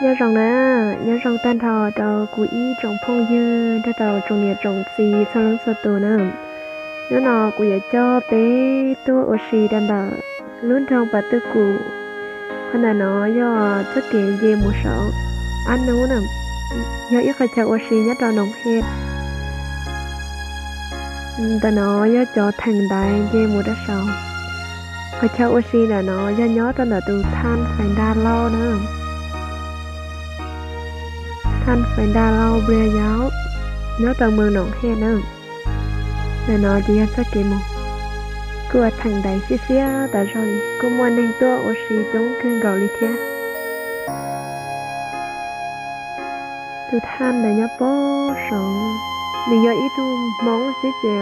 Nyob zoo na, nyob zoo tag nrho rau kuv ib tsoom phooj ywg nrog rau tsoom niam tsoom txiv txhua leej txhua tus na. Hnub no kuv yuav coj peb tuaj ua si rau ntawm lub nroog Pas Twj Kum. Qhov ntawm no yog txoj kev nce mus saum Ab Nub na, yog ib qhov chaw ua si nyob rau Noom Hej. Ntawm no yog cov theem ntaiv nce mus rau saud. Qhov chaw ua si ntawm no yog nyob rau ntawm tus thaj Fais Ntaj Lauj na. Thaj Fais Ntaj Lauj Npliaj Yau, nyob rau moos Noom Hej na. Ntawm no ces yog txoj kev mus, kuj ua theem ntaiv siab siab tas zog li, kuj muaj neeg tuaj ua si coob kawg nkaus li thiab. Tus thaj ntawd nyob pem saud, nws yog ib tug Hmoob xwb ces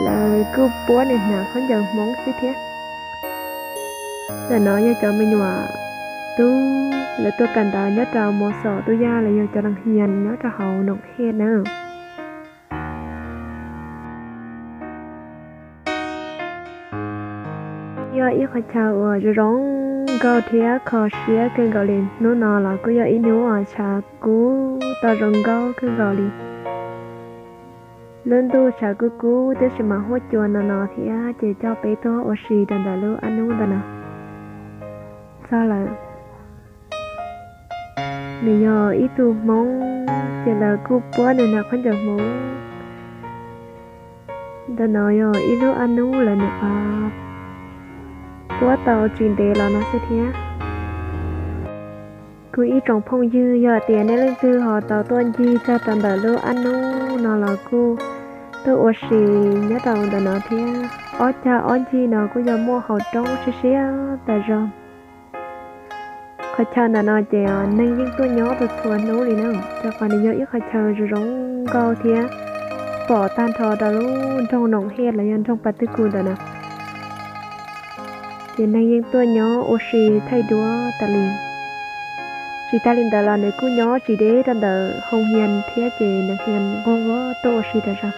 lawv kuj puab nws hnav khaub ncaws Hmoob xwb thiab. Ntawm no yog cov me nyuam tub lawv tuaj kawm ntawv nyob rau mos xom tub yaj los yog cov leej hias nyob rau hauv Noom Hej na. Yog ib qhov chaw uas zoo zoo nkauj thiab kho siab kawg nkaus li. Hnub no los kuj yog ib hnub uas tshav kub tau zoo nkauj kawg nkaus li. Lub ntuj tshav kub kub tiam sis mas huab cua no no thiab ces coj peb tuaj ua si rau ntawm lub Ab Nub ntawm no. Txog lawm. Nws yog ib tug Hmoob ces lawv kuj puab nws hnav khaub ncaws Hmoob. Ntawm no yog ib lub Ab Nub lawv nws puab tau tsis ntev los no xwb thiab. Kuv ib tsoom phooj ywg, yog tias nej leej twg ho tau tuaj ncig txog rau ntawm lub Ab Nub no los kuj tuaj ua si nyob rau ntawm no thiab. Ob cag ob ncig no kuj yog muaj hauv roob siab siab tas zog. Qhov chaw ntawm no ces neeg yeej tuaj nyob tau txhua hnub li na, rau qhov nws yog ib qhov chaw zoo zoo nkauj thiab pom tag nrho rau lub nroog Noom Hej los yog nroog Pas Twj Kub ntawm no. Ces neeg yeej tuaj nyob ua si thaij duab tas li. Tsis tas li ntawd los nws kuj nyob tsis deb rau ntawm Hoo Hias thiab ces neeg yeej nquag nquag tuaj ua si tas zog.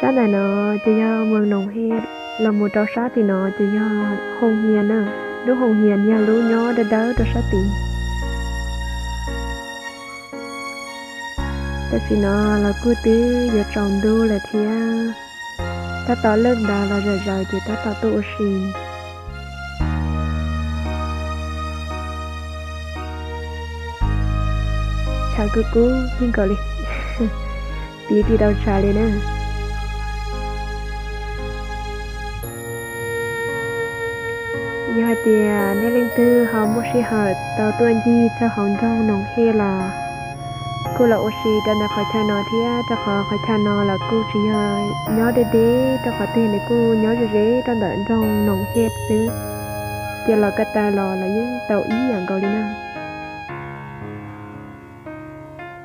Sab ntawm no ces yog moos Noom Hej, los mus rau sab tim no ces yog Hoo Hias na, lub Hoo Hias yog lub nyob dawb dawb rau sab tid. Tam sim no los kuj twb yuav tsaus ntuj lawm thiab, tab tom lwj ntawd los zom zaws ces tab tom tuaj ua si. Tshav kub kub kawg nkaus li, tiv tsis tau tshav li na. Yog hais tias nej leej twg ho muaj sij hawm tau tuaj ncig txog hauv nroog Noom Hej los kuj los ua si rau ntawm qhov chaw no thiab, rau qhov qhov chaw no los kuj tsis yog nyob deb deb, rau qhov twg nws kuj nyob ze ze rau ntawm nroog Noom Hej xwb. Ces los ko taw los los yeej tau ib yam nkaus li na.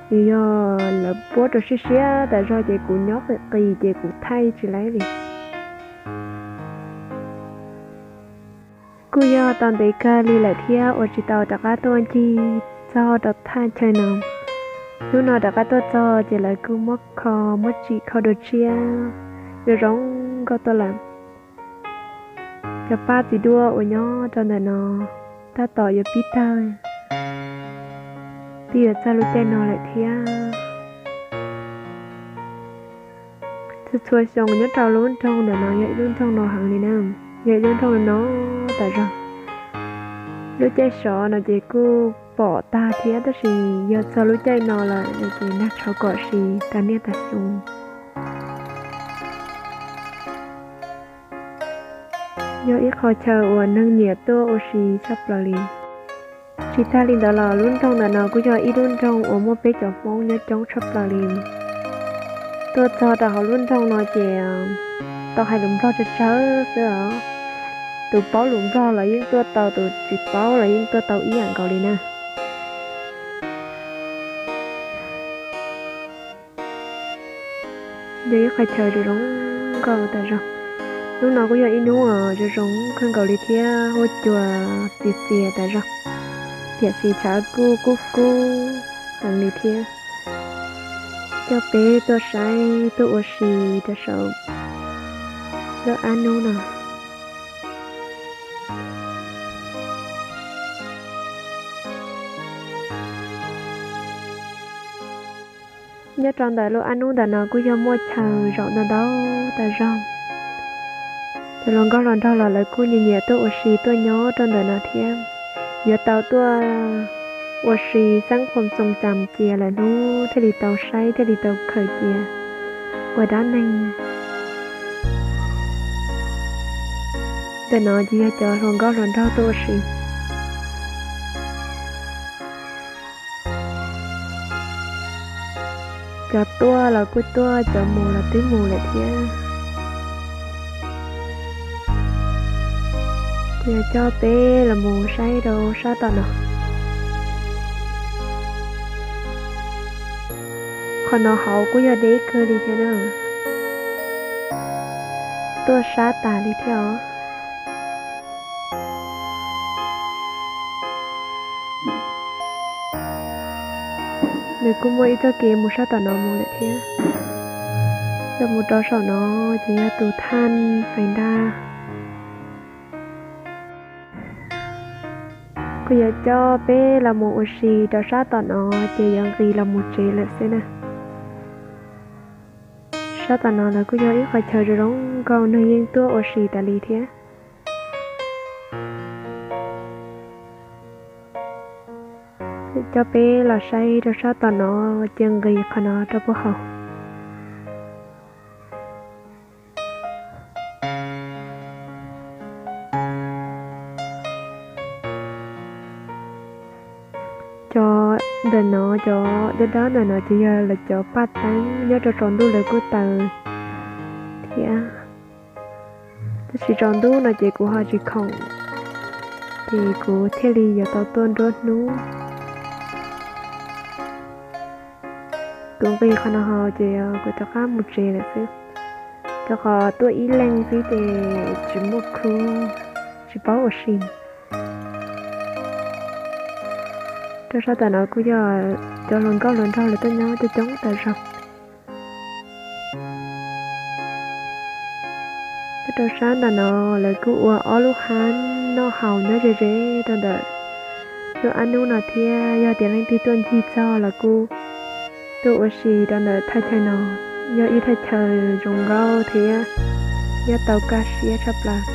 Nws yog lawv puab rau siab siab tas zog ces kuv nyob qis qis ces kuv thaij tsis laib li. Kuj yog tau ntev kawg li lawm thiab uas tsis tau rov qab tuaj ncig txog rau thaj chaw no. Hnub no rov qab tuaj txog ces lawv kuj muab kho, muab tsim kho dua tshiab, zoo zoo nkauj tuaj lawm. Cov pab txiv duaj uas nyob rau ntawm no tab tom yuav pib tawg, twb yuav txog lub caij no lawm thiab. Txhua txhua xyoo nyob rau lub nroog ntawm no yog ib lub nroog no heev li na, yog ib lub nroog no tas zog. Lub caij sov no ces kuj pom tag thiab tab sis yog txog lub caij no lawm ces nag tshauv kom siv tag niaj tag xyoo. Yog ib qho chaw uas neeg nyiam tuaj ua si tshaj plaws li. Tsis tag li ntawd los lub nroog ntawm no kuj yog ib lub nroog uas muaj peb cov Hmoob nyob coob tshaj plaws li. Tuaj txog rau hauv lub nroog no ces tau hais lus Nplog tsawg tsawg xwb os. Tus paub lus Nplog los yeej tuaj tau, tus tsis paub los yeej tuaj tau ib yam nkaus li na. Yog ib qho chaw zoo zoo nkauj tas zog. Hnub no kuj yog ib hnub zoo zoo kawg nkaus li thiab, huab cua txias txias tas zog, tiam sis tshav kuj kub kub heev li thiab. Coj peb tuaj saib tuaj ua si rau saum lub ab nub no. Nyob rau ntawm lub ab nub ntawm no kuj yog muaj chaw zaum ntau ntau tas zog. Cov hluas nkauj hluas nraug los lawv kuj nyiam nyiam tuaj ua si tuaj nyob rau ntawm no thiab. Yuav tau tuaj ua si xeeb khuam xoo cas cia lawm hnub thiaj li tau saib thiaj li tau khaws cia ua dab neeg. Ntawm no ces yog cov hluas nkauj hluas nraug tuaj ua si. Cov tuaj los kuj tuaj, cov mus los twb mus lawm thiab. Kuv yuav coj peb los mus saib rau sab tom no. Qhov no hauv kuj yog deb kawg li thiab na. Tuaj sab tas li thiab os. Nws kuj muaj ib txoj kev mus sab tom no mus lawm thiab. Yog mus rau saum no ces yog tus thaj fais nrag. Kuv yuav coj peb los mus ua si rau sab tom no ces yuav nqis los mus tsev lawm xwb na. Sab tom no los kuj yog ib qhov chaw zoo zoo nkauj, neeg yeej tuaj ua si tas li thiab. Coj peb los saib rau sab tom no, ces nqis qhov no rau puag hauv. Cov ntawm no, cov dawb dawb ntawm no ces yog lawv cov paj teeb, nyob rau tsaus ntuj lawv kuj taws thiab. Tab sis tsaus ntuj no ces kuv ho tsis khoom, ces kuv thiaj li yuav tau tuaj nruab hnub. Kuv nqis qhov no hauv ces kuv rov qab mus tsev lawm xwb, rau qhov tuaj ib leeg xwb ces tsis muaj khub, tsis paub ua si. Rau sab tom no kuj yog cov hluas nkauj hluas nraug lawv tuaj nyob coob coob tas zog. Rau sab ntawm no lawv kuj ua ob lub hab noj haus nyob ze ze rau ntawm lub ab nub no thiab, yog tias leej twg tuaj ncig txog los kuj tuaj ua si rau ntawm thaj chaw no. Yog ib thaj chaw zoo nkauj thiab nyob tau kaj siab tshaj plaws.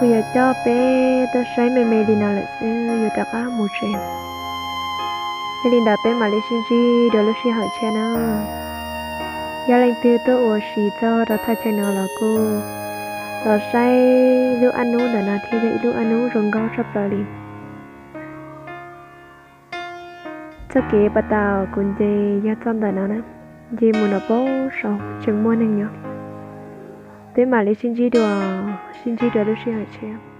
Kuv yuav coj peb tuaj saib me me li no lawm xwb, yuav rov qab mus tsev. Yog li ntawd peb mam li sib ntsib dua lub sij hawm tshiab na. Yog leej twg tuaj ua si txog rau thaj chaw no los kuj los saib lub ab nub ntawm no thiab, yog ib lub ab nub zoo nkauj tshaj plaws li. Txoj kev pas tas kuv nce yog txoj ntawm no na, nce mus no pem saud tseem muaj neeg nyob. Peb mam li sib ntsib dua, sib ntsib dua lub sij hawm tshiab.